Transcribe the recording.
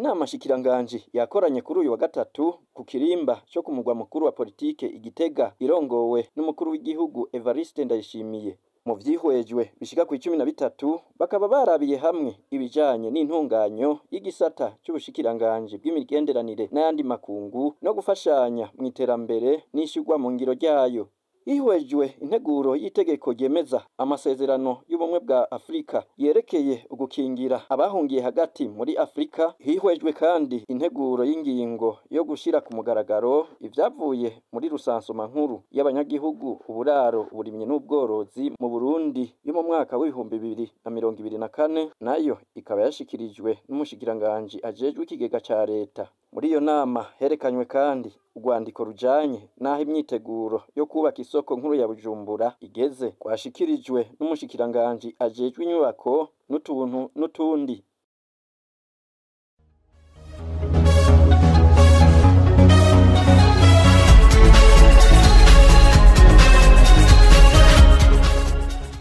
Inama shikiranganji yakoranye kuri uyu wa gatatu ku kirimba cyo ku mugwa mukuru wa politike Igitega, irongowe n'umukuru w'igihugu Evariste Ndayishimiye. Mu vyihwejwe bishika ku 13, bakaba barabiye hamwe ibijanye n'intunganyo y'igisata c'ubushikiranganji bw'imigenderanire n'ayandi makungu no gufashanya mu iterambere n'ishirwa mu ngiro ryayo. Hihwejwe integuro y'itegeko ryemeza amasezerano y'ubumwe bwa Afrika yerekeye ugukingira abahungiye hagati muri Afrika. Hihwejwe kandi integuro y'ingingo yo gushira ku mugaragaro ivyavuye muri rusansuma nkuru y'abanyagihugu, uburaro, uburimyi n'ubworozi mu Burundi yo mu mwaka w'2024, nayo ikaba yashikirijwe n'umushikiranganji ajejwe ikigega ca leta. Muri iyo nama herekanywe kandi urwandiko rujanye n'aho imyiteguro yo kubaka isoko nkuru ya Bujumbura igeze, rwashikirijwe n'umushikiranganji ajejwe inyubako n'utuntu n'utundi.